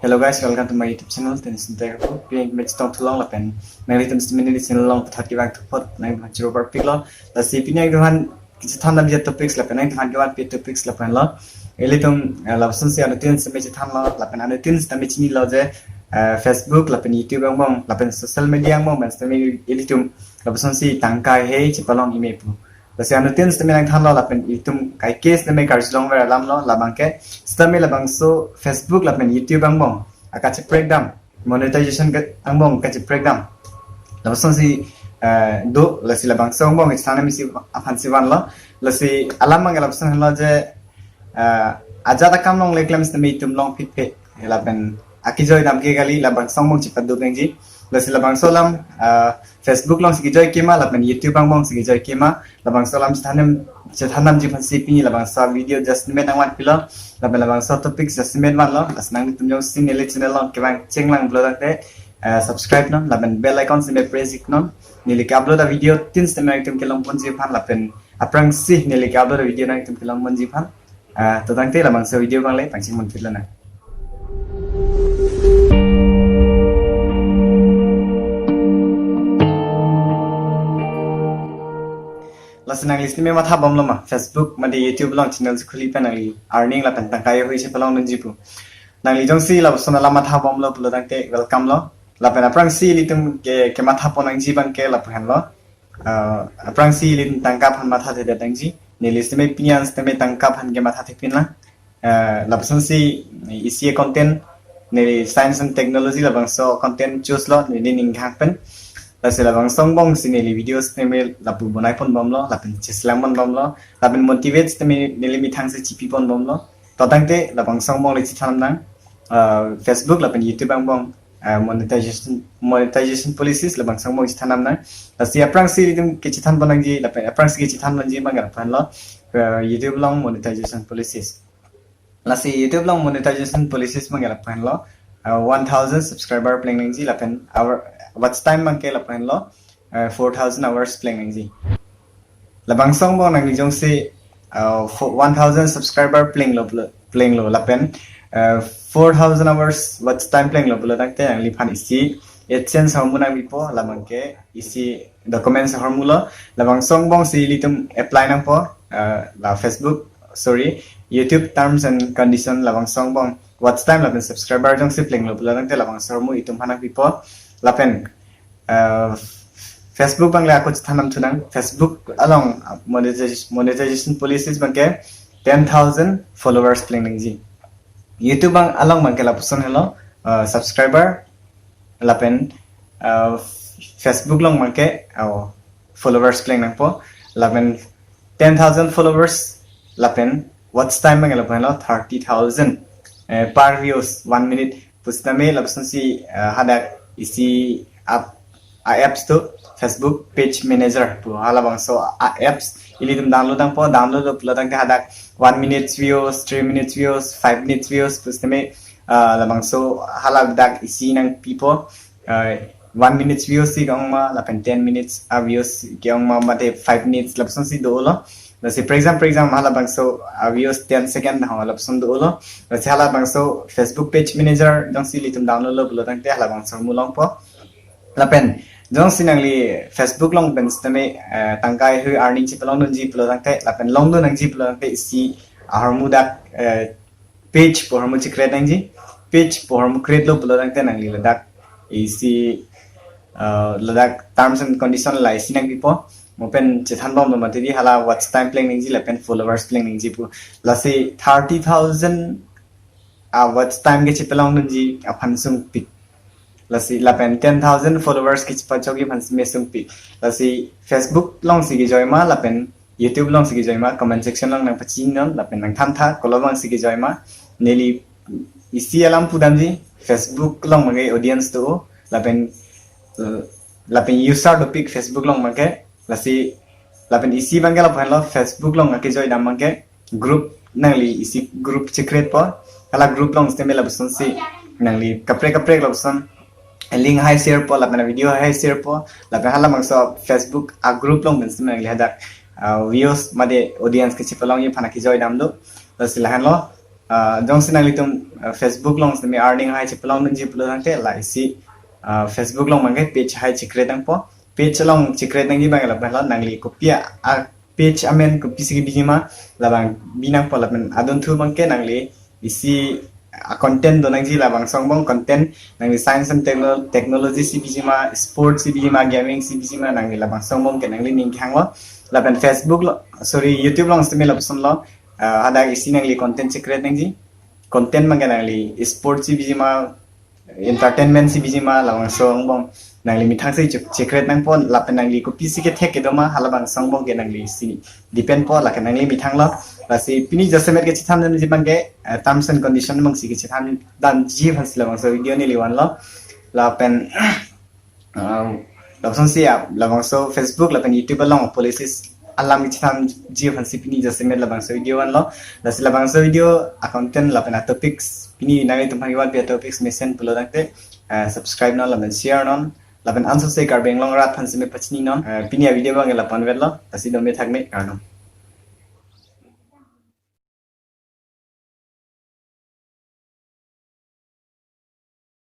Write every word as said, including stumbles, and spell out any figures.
Hello guys, welcome to my YouTube channel. Tun sinta ko pin mech tong thulong lapen nanglitum sitame neli channel along pathot kevang thupot nangphan chiro parpiklo. Lasi pini nangtumphan kachethan damji atopics lapen nangtumphan kevan pi atopics lapen lo. Ilitum, eh, lapuson si anuttin sitame chethanlo lapen anuttin sitame chinilo je, eh, Facebook lapen YouTube angbong lapen social media angbong pen sitame ilitum lapuson si tangka hei chepalong ime pu. Lasi anuttin sitame nangthanlo lapen itum kaike sitame karjulongver alamlo labangke sitame labangso Facebook lapen YouTube angbong akacheprek dam, monetization ke angbong kacheprek dam. Lapuson si, eh, do lasi labangso angbong chethan damji aphan si vanlo. Lasi alam abangke lapuson henlo je, eh, ajat akam longle klem sitame itum longphitphe lapen akejoi dam ke kali labangso angbong chepaduk nangji. Lasi labangso alam, eh, Facebook along si kejoi kema lapen YouTube angbong si kejoi kema. Labangso alam chethan dam, chethan damji aphan si pini labangso video just nimet nangvan pilo. Lapen labangso topic just nimet vanlo. Lasi nangtum jongsi neli channel along kevang chenglang pulo tangte, eh, subscribe non lapen bell icon sitame press ik non. Neli ke-upload avideo tin sitame nangtum kelong ponji aphan lapen aphrangsi neli ke-upload avideo nangtum kelong ponji aphan. Ah, to tangte labangso video abang le pangcheng mun phit lana. Lasi nangli sitame matha bomlo ma, Facebook mate YouTube along channel si khuli pen nangli earning lapen tangka hei chepalong dunji pu. Nangli jongsi lapuson alam matha bomlo pulo tangte welcome lo. Lapen aphrangsi ilitum ke, kematha pon nangji abangke lapu henlo. Ah, aphrangsi ilitum tangka aphan mathathedet nangji. Neli sitame pini an sitame tangka aphan kemathathe pinlang. Ah, lapuson si isi content neli science and technology labangso content choose lo neli ning hang pen. Lasi labangso angbong si neli videos sitame lapu bonai pon bomlo lapen cheslang pon bomlo lapen motivate sitame neli methang si chipi pon bomlo. To tangte labangso angbong le chethan nang, ah, Facebook lapen YouTube angbong, ah, monetization, monetization policies labangso angbong chethan nang. Lasi aphrangsi ilitum kachethan pon nangji lapen aphrangsi kachethan nangji abang lapu henlo, ah, YouTube along monetization policies. Lasi YouTube along monetization policies abang lapu henlo, ah, one thousand subscriber pleng nangji lapen hour watch time abangke lapu henlo, ah, four thousand hours pleng nangji. Labangso angbong nangli jongsi, ah, fo-, one thousand subscriber plenglo, plenglo lapen, ah, four thousand hours watch time plenglo pulo tangte nangliphan isi AdSense ahormu nangpipo, labangke isi documents ahormulo. Labangso angbong si ilitum apply nangpo, ah, la Facebook, sorry, YouTube terms and condition labangso angbong watch time lapen subscriber jongsi plenglo pulo tangte labangso ahormu itum aphan nangpipo. Lapen, ah, Facebook abang le ako chethan dam thunang. Facebook along, ah, monetization, monetization policies abangke ten thousand followers pleng nangji. YouTube abang along abangke lapuson henlo, ah, subscriber lapen, ah, Facebook along abangke, ah, followers pleng nangpo lapen ten thousand followers lapen watch time abang lapu henlo thirty thousand, eh, per views one minute. Pusitame lapuson si, eh, hadak isi app, a apps to Facebook page manager pu halabangso a apps ilitum download nangpo, download lo pulo tangte hadak one minutes views, three minutes views, five minutes views pusitame, eh, labangso haladak isi nangpipo, eh, one minutes views si ke-ong ma lapen ten minutes a views ke-ong ma mate five minutes lapuson si dolo. Lasi for example, for example halabangso a views ten second ho lapuson dolo. Lasi halabangso Facebook page manager jongsi ilitum download lo pulo tangte halabangso ahormu longpo. Lapen jongsi nangli Facebook along pen sitame, eh, tangka hei earning chepalong dunji pulo tangte lapen longdun nangji pulo tangte isi ahormu dak, eh, page pu ahormu che-create nangji. Page pu ahormu create lo pulo tangte nangli ladak isi, eh, ladak terms and condition la isi nangpipo. Mo pen chethan bomlo mati di hala watch time pleng nangji lapen followers pleng nangji pu. Lasi thirty thousand a watch time ke chepalong dunji aphan sungpik. Lasi lapen ten thousand followers ke chepachokji aphan sitame sungpik. Lasi Facebook along si kejoi ma lapen YouTube along si kejoi ma, comment section along nangpachini non lapen nangthan tha, kolobang si kejoi ma. Neli isi alam pu damji, Facebook along abangke audience do, lapen, eh, lapen user dopik Facebook along abangke, lasi lapen isi abangke lapu henlo Facebook along akejoi dam abangke group nangli isi group che-create po, hala group along sitame lapuson si nangli kaprek kaprek lapuson link hai share po, lapen video hai share po, lapen halabangso Facebook a group along pen sitame nangli hadak, ah, views mate audience ke chepalongji aphan akejoi dam do. Lasi lahenlo. Ah, jongsi nanglitum, ah, Facebook along sitame earning hai chepalong nangji pulo tangte la isi, ah, Facebook along abangke page hai checreate nangpo. Page along checreate nangji abang lapen lo nangli kopi a, a page amen kopisi kebiji ma labang bi nangpo lapen adunthu abangke nangli isi a content do nangji labangso angbong content nangli science and techno-, technology si biji ma, sports si biji ma, gaming si biji ma nangli labangso angbong ke nangli ning kehang lo. Lapen Facebook lo, sorry, YouTube along sitame lapuson lo. Ah, hadak isi nangli content checreate nangji. Content abangke nangli sports si biji ma, entertainment si biji ma, labangso angbong nangli methang si checreate nangpo lapen nangli kopisi kethek kedo ma halabangso angbong ke nangli si depend po, lake nangli methang lo. Lasi pini jasemet kechethan damji abangke, eh, terms and condition abangsi kechethan damji aphansi labangso video neli vanlo. Lapen, ah, lapuson si ya labangso Facebook lapen YouTube along policies alam kechethanji aphansi pini jasemet labangso video vanlo. Lasi labangso video a content lapen a topics, pini nanglitum aphan kevan pi a topics mesen pulo tangte, eh, subscribe non lapen share non. Lapen ansose Karbi Anglong arat aphansi me pachini non. Eh, pini a video abang lapu-an vetlo. Lasi dome thakme, kardom.